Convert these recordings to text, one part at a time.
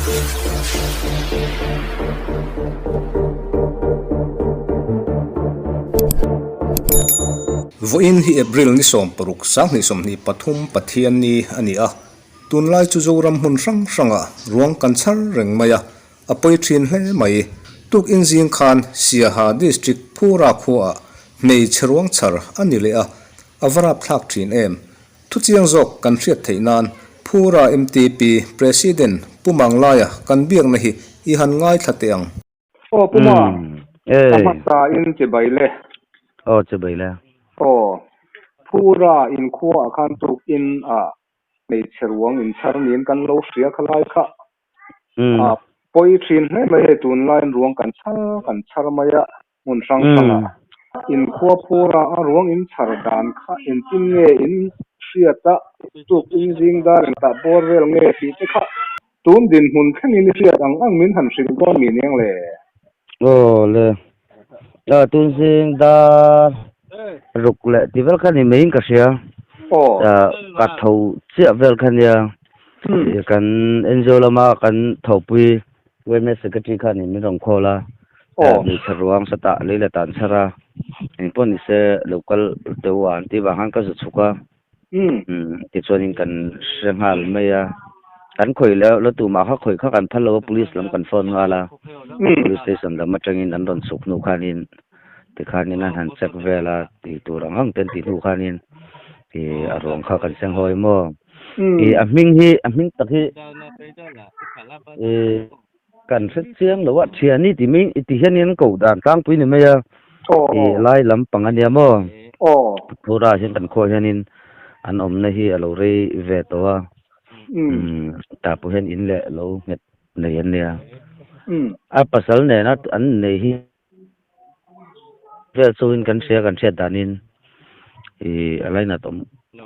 Vawiin hi April ni 16, 2023 Pathianni a ni a. Tunlai chu Zoram hmun hrang hrangah ruang kan chhar reng mai a, a pawi thin hle mai. Tukin zing khan Siaha District Phura khuaah hmeichhe ruang chhar a ni leh a, a va rapthlak thin em. Thuchiang zawk kan hriat theih nan Phura MTP President Pu Manglaia kan biakna hi i han ngaithla teh ang. Aw Pu Ma, ka hmasa in che bai le. Aw che bai le. Aw, Phura inkhua ah khan tuk in ah hmeichhe ruang inchhar niin kan lo hria kha lai kha. A pawi thin hle mai hei tunlaiin ruang kan chhar kan chhar mai a hmun hrang hrangah inkhua phura a ruang inchhar dan kha engtin nge in hriat a tuk in zing dar engtah bawr vel nge tih te kha tun dinhmun thlengin i hriat ang ang min han hrilh dawn mi niang le. Aw le, tun zing dar ruk leh ti vel kha ni maiin ka hria, ka tho chiah vel kha nia. Kan NGO lama kan thawhpui YMA Secretary khanin min rawn call a, hmeichhe ruang satah lei la tan chhar a, engpawh ni se lo kal teuh a an tih vang khan ka zu chhuk a, tichuanin kan hre nghal mai a, kan khawih leh la tumah kha khawih kha kan phal lo a, police lam kan phone nghal a, police station lam atangin an rawn chhuk hnu khanin tikhanin an han check vel a, tih tur ang ang te an tih hnu khanin a ruang kha kan seng hawi maw. I a hming hi a hming tak hi i kan hre chiang lo a thiani ti mai ti hian in ko dan tlangpui ni mai a i lai lampang a nia maw phura hian kan khuaah hianin an awmna hi a lo rei ve tawh a tah pawh hian in leh lo nghet nei an nia a pasal nena an nei hi. Vel chauhin kan hria kan hriat danin ih a lainat awm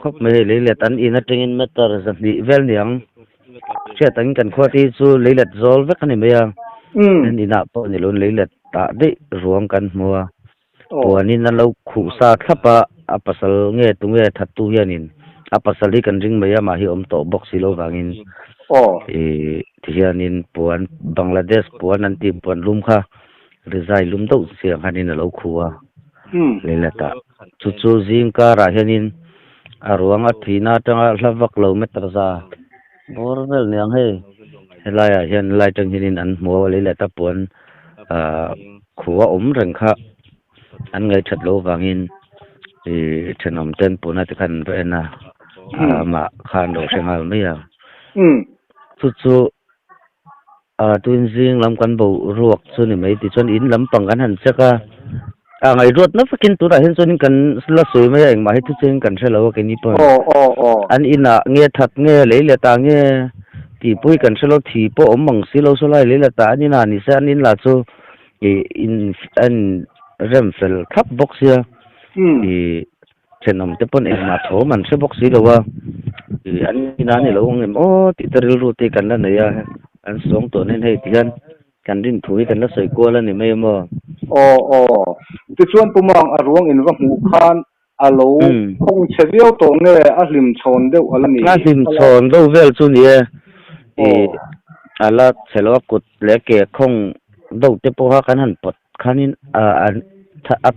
khawp mai hei leilet an in atangin meter 200 vel niang hriat angin kan khua te hi chu leilet zawl vek a ni mai a an inah pawh ni loin leilet tah daih ruang kan hmu a puanin an lo khuh sa thlap a a pasal nge tunge thattu hianin a pasal hi kan ring mai a mah hi awm tawh bawk si lo vangin ih tihianin puan Bangladesh puan an tih puan lum kha. Rizai lum deuh chiang hianin a lo khu a, leiletah chu chu zing karah hianin a ruang a thihna atanga hla vak lo meter za bawr vel niang hei helaiah hian lai atang hianin an hmu a leileta puan ah khu a awm reng kha an ngaihthat loh avangin ih thenawm ten puan a tikhan an va en a amah kha an lo hre nghal mai a chu chu. A tuin zing lam kan bo ruak chu ni mai tichuan in lampang kan han check a, a ngaihruat na vakin tunah hian chuanin kan la sawi mai a engmah hi thucheng kan hre lo a keini pawn an inah nge that nge lei leh ta nge tih pawh hi kan hre lo thi pawh awm ang si lo saw lai lei leh ta an inah ni se an in lah chu ih in an rem fel thlap bawk sia ih Thenawm te pawn engmah thawm an hre bawk si lo a, ih an inah ni lo ang em aw tih te rilru te kan la nei a, an sawng tawh nen hei tihian kan rin thu hi kan la sawi kual a ni mai em aw. Aw aw, tichuan Pu Mang a ruang in va hmuh khan a lo khawng chhe viau tawh nge a hlim chhawn deuh a la ni? A hlim chhawn deuh vel chu ni e, ih a la chhe lo a kut leh ke khawng deuh te pawha kan han pawt Khanin a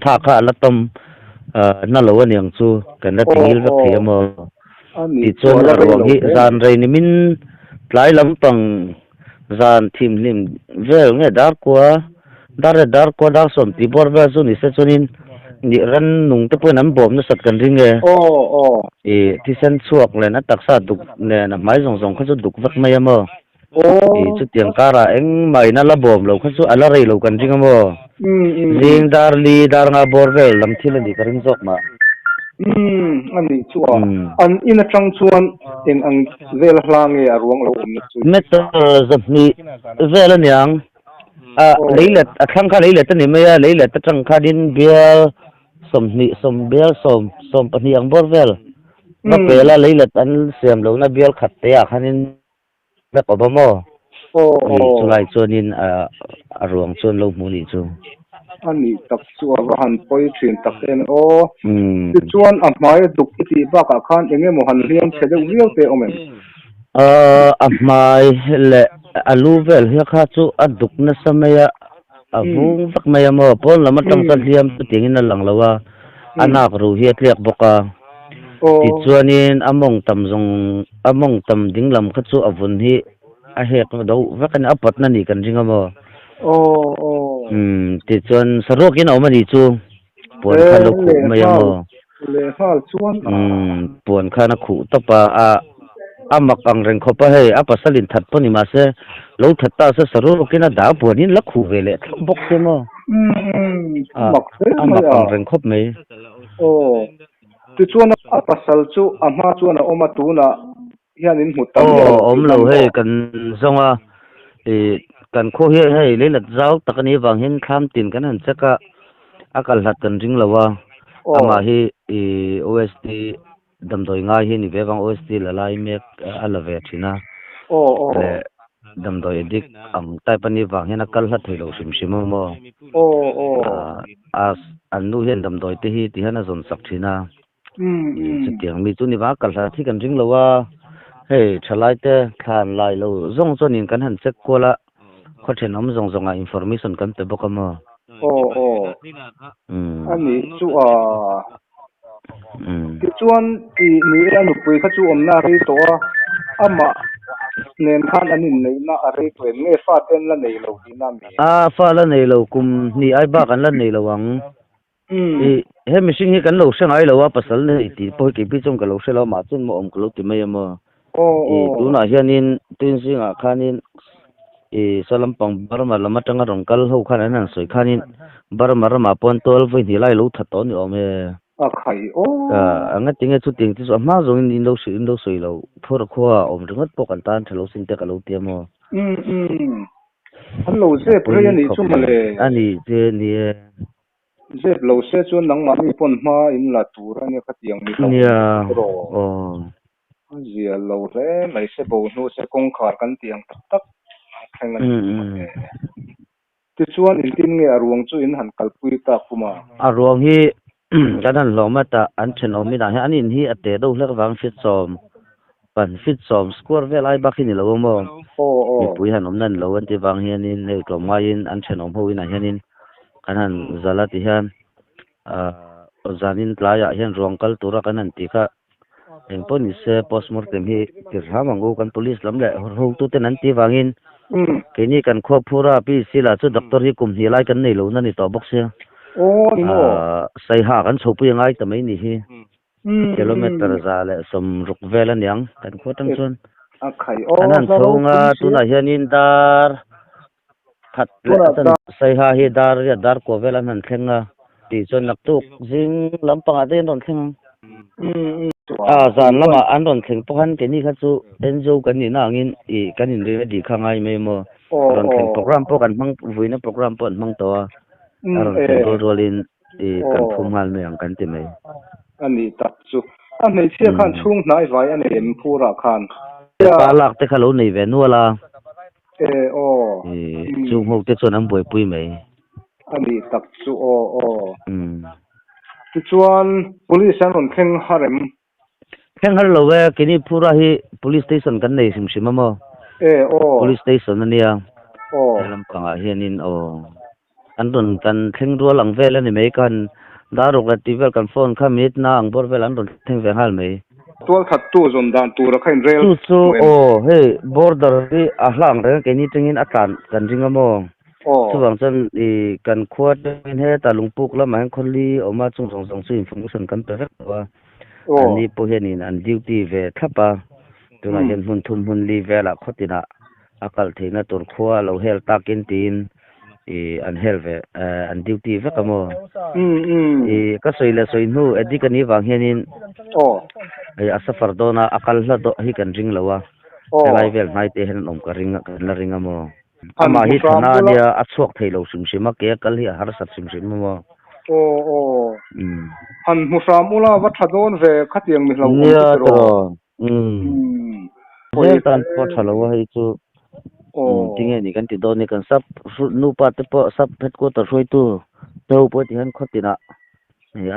tha kha a la tawm na lo aniang chu kan la ti ngil vek thei a maw? Tichuan a ruang hi zan rei ni min tlai lampang zan thimhlim vel nge dar kua dar leh dar kua dar sawm tih bawr vel chu ni se chuanin nih ran nung te pawhin an bawm nasat kan ring e. Ih thisen chhuak nen a taksa duk nen a hmai zawng zawng kha chu duk vek mai a maw? Ih chutiang karah engmah in a la bawm lo kha chu a la rei lo kan ring a maw? Zing dar li dar nga bawr vel lam thil a nih ka ring zawk mah. Umm a nih chu a. An in atang chuan eng ang vel hla nge a ruang lo awmna chu? Meter 200 vel a niang. A leilet a thlang kha leilet a ni mai a, leilet atang khanin bial 20 sawm bial sawm 12 ang bawr vel va pela leilet an siam lohna bial khat te ah khanin Vek awm a maw? Ni chulai chuanin a ruang chuan lo hmu nih chu. A nih tak chu a va han pawi thin tak em aw. Tichuan a hmai a duk i tih bakah khan eng emaw han hliam chhe deuh viau te awm em? A hmai leh A lu vel hi kha chu a duk nasa mai a, a vung vek mai a maw? Pawn lam atang chuan hliam chu tiangin a lang lo a, a nak ruh hi a tliak bawk a. Tichuanin a mawng tam zawng, a mawng tam ding lam kha chu a vun hi a hek do vek a ni, a pawtna nih kan ring a maw? Umm, tichuan saruakin a awm a nih chu, puan khan lo khuh mai a maw? Umm, puan khan a khuh tawp a, a a mak ang reng khawp a hei, a pasal in that pawh ni mahse lo that ta se saruakin a dah puanin la khuh ve leh thlap bawk sia maw? A a mak ang reng khawp mai. Tichuan a pasal chu a hma chuan a awm a, tunah hian in hmu tam Aw, awm lo hei kan zawng a, ih kan khaw hi hei leilat zau tak a nih avang hian thlam tin kan han check a, a kal hlat kan ring lo a, amah hi ih OST damdawi ngai hi a ni ve avang OST la lai mek a la ve thin a, leh damdawi addict ang type a nih avang hian a kal hlat thei lo hrim hrim a maw, an nu hian damdawi te hi ti hian a zawn sak thin a. Chutiang mi chu ni vang a kal hlat hi kan ring lo a, hei thalai te thlan lai lo zawng chuanin kan han check kual a, khaw thenawm zawng zawngah information kan pe bawk a maw? Aw aw, a nih chu a. Tichuan tih ni e a nupui kha chu awmna a rei tawh a, amah nen khan an inneihna a rei tawh em nge fate an la nei lo tihna a mi? A, fa la nei lo, kum hnih ai bak an la nei lo ang. I he mihring hi kan lo hre ngai lo a, pasal nei tih pawh hi keipi chuan ka lo hre lo a, mah chuan maw awm ka lo ti mai a maw. I tunah hianin tun zingah khanin i saw lampang Burma lam atanga rawn kal ho khan an han sawi khanin Burma ramah pawh tual vawi hnih lai lo that tawh a ni awm e. A khai aw. A ngatinge chutiang te chu a hma zawngin in lo hrilh in lo sawi lo, phur khua awm ringawt pawh kan tan tha lo sin te ka lo ti a maw. Umm an lo zep rei a nih chu mawle. A ni che ni e. Zep lo se chuan nangmah mi pawn hma in la tur a nia khatiang mi hlauh rawh. A zia lo hle mai se bo hnu se kawngkhar kan tih ang tak tak a thleng a ni mawle. Tichuan engtin nge a ruang chu in han kalpui tak puma? A ruang hi kan han hlawm a tah an thenawm inah hian an in hi a te deuh hlek vang fit sawm pan fit sawm square vel ai bak hi ni lo a maw? Mipui han awm nan lo an tih vang hianin hei tlawmngaiin an thenawm ho inah hianin kan han zal a ti hian ahh zanin tlaiah hian ruang kal tura kan han tih kha engpawh ni se postmortem hi tir hram ang u kan police lam leh hotuten an tih vangin keini kan khua phura PHC lah chu doctor hi kum hnih lai kan nei lo na ni tawh bawk sia ahh saiha kan chhopui a ngai ta mai ni hi. Kilometer 160 vel a niang kan khua tang chuan an han chhung a tunah hianin dar khat leh a chan saiha hi dar riat dar kua vel an han thleng a tih chuan naktuk zing lampangah te an rawn thleng ang a zan lamah an rawn thleng pawh khan keini kha chu NGO kan nihna angin ih kan in ready kha ngai mai maw rawn thleng program pawh kan hmang vuina program pawh an hmang tawh a a rawn thleng rual rualin I kan phum nghal mai ang kan ti mai. A nih tak chu. A hmeichhia khan chhung hnai vai a nei em phurah khan? Pa lak te kha lo nei ve nual a. E aw. I chung ho te chuan an buaipui mai. A nih tak chu aw aw. Tichuan police an rawn thleng har em? Thleng har lo e, keini phura hi police station kan nei hrim hrim a maw? E aw. Police station a nia. Aw. He lampangah hianin aw. An rawn kan thleng rual ang vel a ni mai kan dar ruk leh tih vel kan phone kha minute na ang bawr vel an rawn thleng ve nghal mai. Tualthattu zawn dan tura kha in rel Chu chu aw hei border hi a hla ang reng a keini tangin a tlan kan ring a maw? Chuvang chuan i kan khua atangin heta lungpuk lamah hian khawli awm a chung zawng zawng chu information kan pe vek tawh a. Anni pawh hianin an duty ve thlap a, tunah hian hmun thum hmun li velah khaw tinah a kalh theihna tur khua a lo hel takin tiin i an hel ve an duty vek a maw? I ka sawi leh sawi hnu addict a nih vang hianin a suffer dawn a, a kal hla dawh hi kan ring lo a, helai vel hnai te hian an awm ka ring a, kan la ring a maw? Amah hi thana a nia, a chhuak thei lo hrim hrim a, ke a kal hi a harsat hrim hrim a maw? Aw aw. Han hmu hram ula va tha dawn ve khatiang mi hlauhawm chu tiraw? Nia tiraw. Zel tan pawh tha lo a hei chu. Tinge ni kan ti dawn ni kan sub nupa te pawh sub headquarter hruaitu te ho pawh ti hian khaw tinah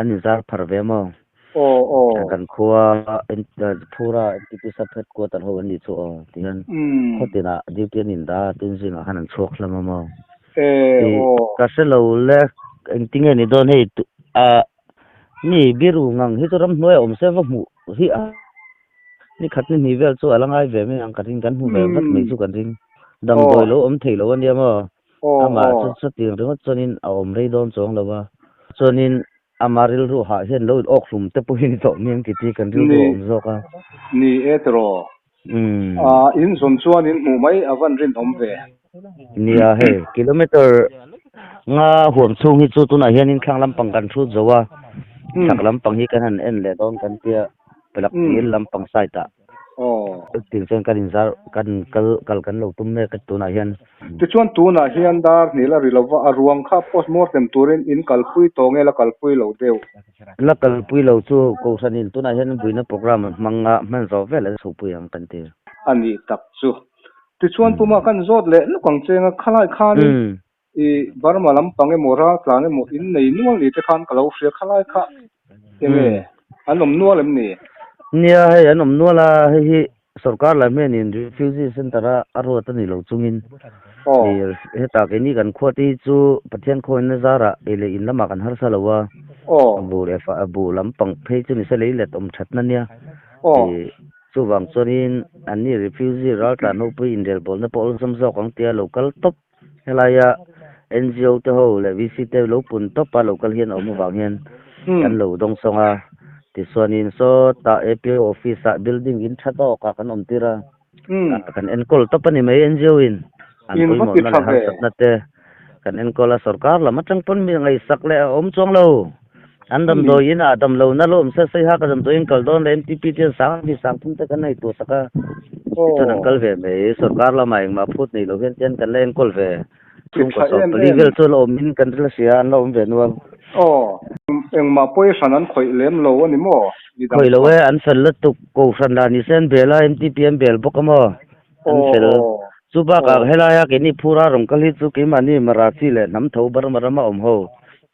an inzar phar ve maw? Aw aw. Kan khua Phura NTP Sub Headquarter ho an nih chu aw ti hian khaw tinah duty an indah a, tun zingah khan an chhuak hlawm a maw? E aw. Ka hre lo le, engtinge ni dawn hei ah mi biru ngang hi chu ramhnuai a awm se va hmuh hi a ni khat ni hnih vel chu a la ngai ve mai ang ka ring kan hmu ve vat mai chu kan ring. Damdawi lo awm thei lo a nia maw? Amah chu chutiang ringawt chuanin a awm rei dawn chuang lo a, chuanin Ama rilru hah hian lo in awk hlum te pawh hi ni tawh miang ti tih kan rilru a awm zawk a. Ni e tiraw. In zawn chuan in hmuh mai a van rinawm ve. Nia hei kilometer nga huam chhung hi chu tunah hianin thlang lampang kan hrut zo a, chhak lampang hi kan han en leh dawn kan tia pelak dil lampang side ah. Aw. Chutiang chuan kan inzar, kan kal kal kan lo tum mek a tunah hian. Tichuan tunah hian dar hnih la ri lova a ruang kha postmortem turin in kalpui tawh nge la kalpui lo deuh? La kalpui lo chu Kohhranin tunah hian buina program an hmang a, hman zawh vel an chhuhpui ang kan ti. A nih tak chu. Tichuan pumah kan zawt leh lawk ang cheng a, khalai khanin i Burma lampang emaw raltlan emaw in nei nual ni te khan ka lo hria khalai kha enge an awm nual em ni? Nia hei an awm nual a, hei hi sorkar lam hianin refugee centre a a ruat a ni lo chungin hetah keini kan khua te hi chu Pathian khawina zarah ei leh in lamah kan harsa lo a, buh leh buh lampang phei chu nise lei let awm thatna nia chuvang chuanin anni refugee raltlan ho pawh inrelbawlna pawh awlsam zawk ang tia lo kal tawp. Helaia NGO te ho leh VC te lo pun tawp a lo kal hian a awm avang hian kan lo dawng sawng a. Tichuanin sawtah APO office ah building in tha tawk ah kan awm tir a, kan enkawl tawp a ni mai NGO in an pawimawhna leh harsatna te kan enkawl a, sorkar lam atang pawn mi ngaihsak leh a awm chuang lo. An damdawi in ah damlo na lo awm se sei hak a damdawi in kal dawn leh MTP te hian sang hnih sang thum te kan nei tur tak a tichuan an kal ve mai sorkar lamah engmah phut nei lo hian tian kan la enkawl ve chhungkaw 40 vel chu la awm in kan ril a hria an la awm ve nual. Aw engmah pawi hran an khawih lem lo a ni maw midang Khawih lo e an fel lutuk kohhran lah ni se an bel a MTP an bel bawk a maw an fel chu bakah helaia keini phura rawn kal hi chu keimahni Marathi leh hnam tho Burma rama awm ho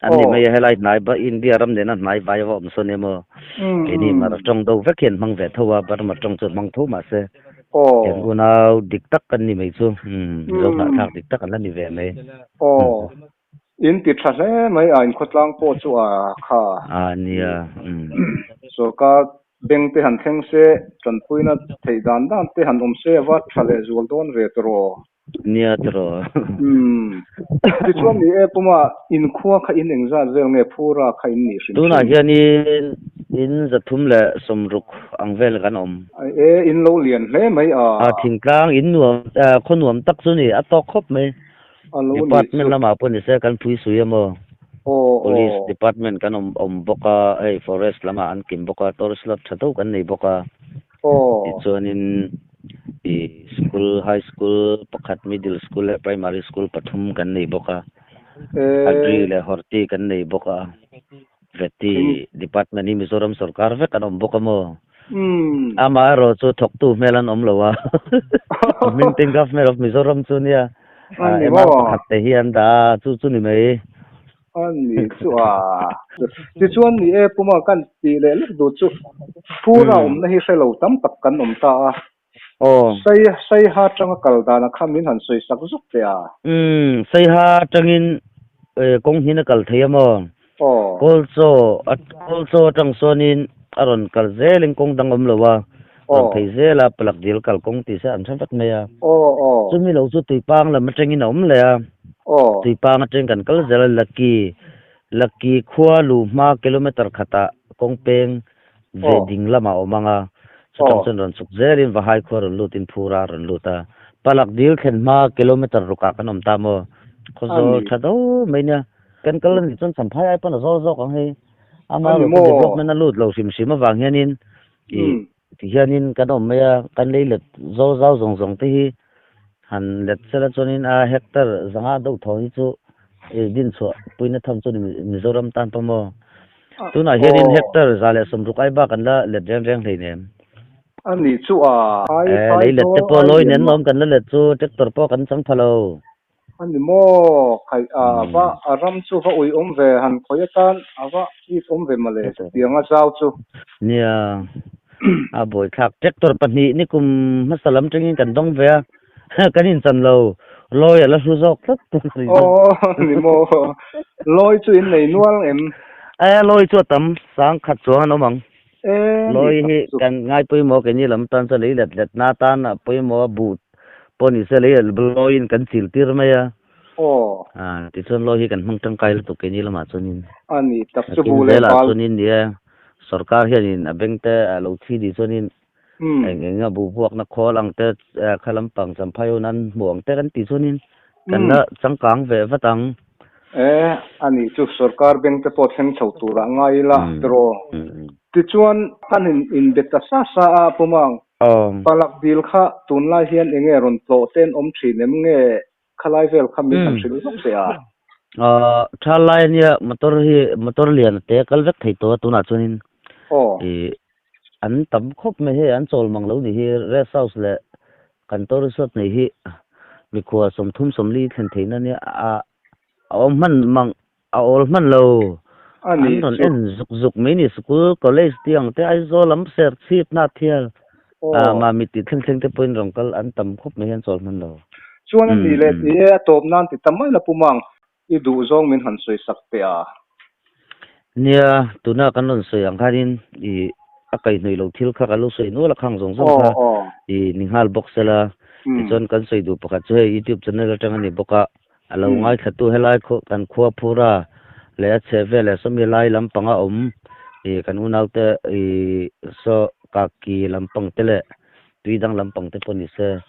an ni mai a, helai hnai ba India ram nena hnai vai va awm sawn emaw keini Mara tawng do vek hian hmang ve tho a, Burma tawng chu hmang tho mahse kan unau dik tak kan ni mai chu Mizo hnahthlak dik tak an la ni ve mai. Aw in ti tha hle mai a, inkhawtlang pawh chu a kha. A nia. Sorkar Beng te han thleng se, tanpuina theih dan dan te han awm se a va tha leh zual dawn ve tawh. Nia tawh. Umm. Tichuan ni e puma inkhua kha in engzat vel nge phura kha in nih hrim hrim? Tunah hianin in 360 ang vel kan awm. E, in lo lian hle mai a. A thingtlang in nuam, khaw nuam tak chu ni, a tawk khawp mai. A lo nih chu. Department lamah pawh ni se kan phui sui emaw Police department kan awm awm bawk a, hei forest lamah an kim bawk a, tourist lodge tha deuh kan nei bawk a. Tichuanin ih school high school pakhat middle school leh primary school pathum kan nei bawk a. Agri leh horti kan nei bawk a. Veti department hi Mizoram sorkar vek an awm bawk a maw? Amaherawh chu thawktu hmel an awm lo a. Hming Government of Mizoram chu nia. MR pakhat te hi an dah a, chu chu ni mai. A ni chu a. Tichuan ni e puma kan tih leh lek duh chu phura awmna hi hre lo tam tak kan awm ta a. Sei Saiha atanga kal dana kha min han sawi sak zuk teh a. Umm Saiha atangin kawng hin a kal thei a maw? Kawlchaw Kawlchaw atang chuanin a rawn kal zelin kawng dang awm lo a, rawn phei zel a Palak dil kal kawng tih se an hre vek mai a. Chumi lo chu Tuipang lam atangin a awm leh a, Tuipang atangin kan kal zel a Lucky Lucky khua luh hma kilometer khatah kawng peng ve ding lamah a awm ang a, chutang chuan rawn chhuk zelin Vahai khua rawn lutin Phura a rawn lut a, Palak dil thlen hma kilometer rukah kan awm ta maw? Khawzawl tha do mai nia, kan kal a nih chuan Champhai ai pawn a zawl zawk ang hei, ama erawh chu development a lut lo hrim hrim avang hianin ih ti hianin kan awm mai a, kan lei let zawl zau zawng zawng te hi han let sela chuanin a hectare 500 deuh thaw hi chu ih dinchhuah puina tham chu Mizoram tan pawh maw? Tunah hianin hectare 160 ai bak an la let reng reng hleinem. A nih chu a. Eh, lei let te pawh lawi nen awm kan la let chu tractor pawh kan chang pha lo. Ani maw khaih a va a ram chu va ui awm ve han khawi atan a va it awm ve mawle chutiang a zau chu. Nia a buaithlak tractor pahnih nikum hmasa lam tangin kan dawng ve a kan inchan lo lawi a la hlu zawk tlat tur a ni. Aw ni maw lawi chu in nei nual em? E lawi chu a tam sang khat chuang an awm ang. E ni Lawi tak hi chu. kan ngai pawimawh keini lam tan chuan lei let let na atan a pawimawh a buh pawh ni se lei lawiin kan chil tir mai a. Aw. A tichuan lawi hi kan hmang tangkai lutuk keini lamah chuanin. A ni tak chu Nakin buh leh zelah bal. chuanin ni e sorkar hianin a bank te a lo thi ni chuanin eng eng a buh buakna khawl ang te kha lampang champhai hun an hmuh ang te kan tih chuanin kan la changkang ve vat ang. E, a nih chu sorkar bank te pawh thleng chho turah ngai ila tiraw. Tichuan kan in inbe ta sa sa a Pumang, palak dil kha tunlai hian enge rawn tlawh te an awm thin em nge khalai vel kha min han hrilh vak teh a? Tha lai ania motor hi motor lian te kal vek thei tawh a tunah chuanin i an tam khawp mai hei an chawl mang lo ni hi rest house leh kan tour resort nei hi mikhua 30 40 thlen theihna ania a awm hman mang a awl hman lo an rawn en zuk zuk mai ni school college tih ang te Aizawl lam ser chhip na thial mah mi tih thleng thleng te pawhin rawn kal an tam khawp mai hian chawl hman lo. Chuan a nih leh ti e a tawp nan ti ta mai la pumang I duh zawng min han sawi sak teh a. Nia, tuna kan rawn sawi ang khanin i a kaihhnawih loh thil kha kan lo sawi nual a khang zawng zawng kha i ni nghal bawk sela. Tichuan kan sawi duh pakhat chu hei YouTube channel atang a ni bawk a, a lo ngaithlatu helai kan khua phura leh a chheh vel leh sawmi lai lampanga awm i kan unaute i saw kaki lampang te leh tui dang lampang te pawh ni se.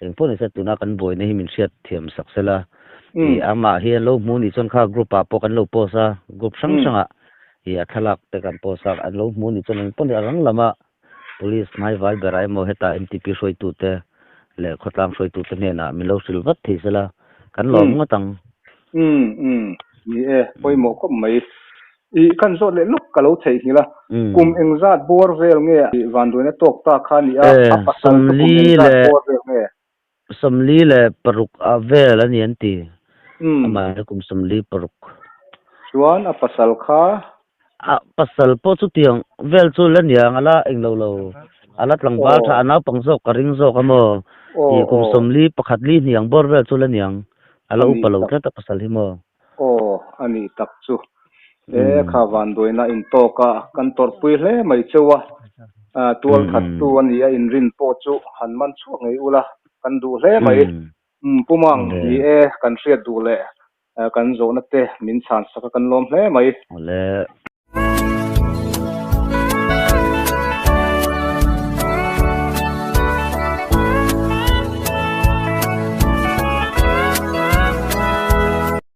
Engpawh ni se tuna kan buaina hi min hriat thiam sak sela. I amah hi an lo hmu nih chuan kha group ah pawh kan lo post a, group hrang hrang ah i a thlalak te kan post a, an lo hmu nih chuan engpawh ni a rang lama police hmaivai berah emaw hetah MTP hruaitu te leh khawtlang hruaitu te hnenah min lo hrilh vat thei sela kan lawm ngawt ang. Umm umm ni e, pawimawh khawp mai. I kan zawt leh lawk ka lo theihnghilh a, kum engzat bawr vel nge i vanduaina tawk ta kha ni a, a pasal chu kum engzat bawr vel nge? 46 a vel a ni an ti, amah hi kum 46. Chuan a pasal kha? A pasal pawh chutiang vel chu la niang a la englo lo, a la tlangval tha, a naupang zawk ka ring zawk a maw, i kum 41 li hniang bawr vel chu la niang, a la upa lo tlat a pasal hi maw. Aw, a nih tak chu. E, kha vanduaina intawk a, kan tawrhpui hle mai cheu a, tual thattu a nia inrin pawh chu han man chhuak ngei ula, kan duh hle mai. Umm, Pumang, ni e, kan hriat duh leh kan zawhna te min chhan sak a, kan lawm hle mai. Awle.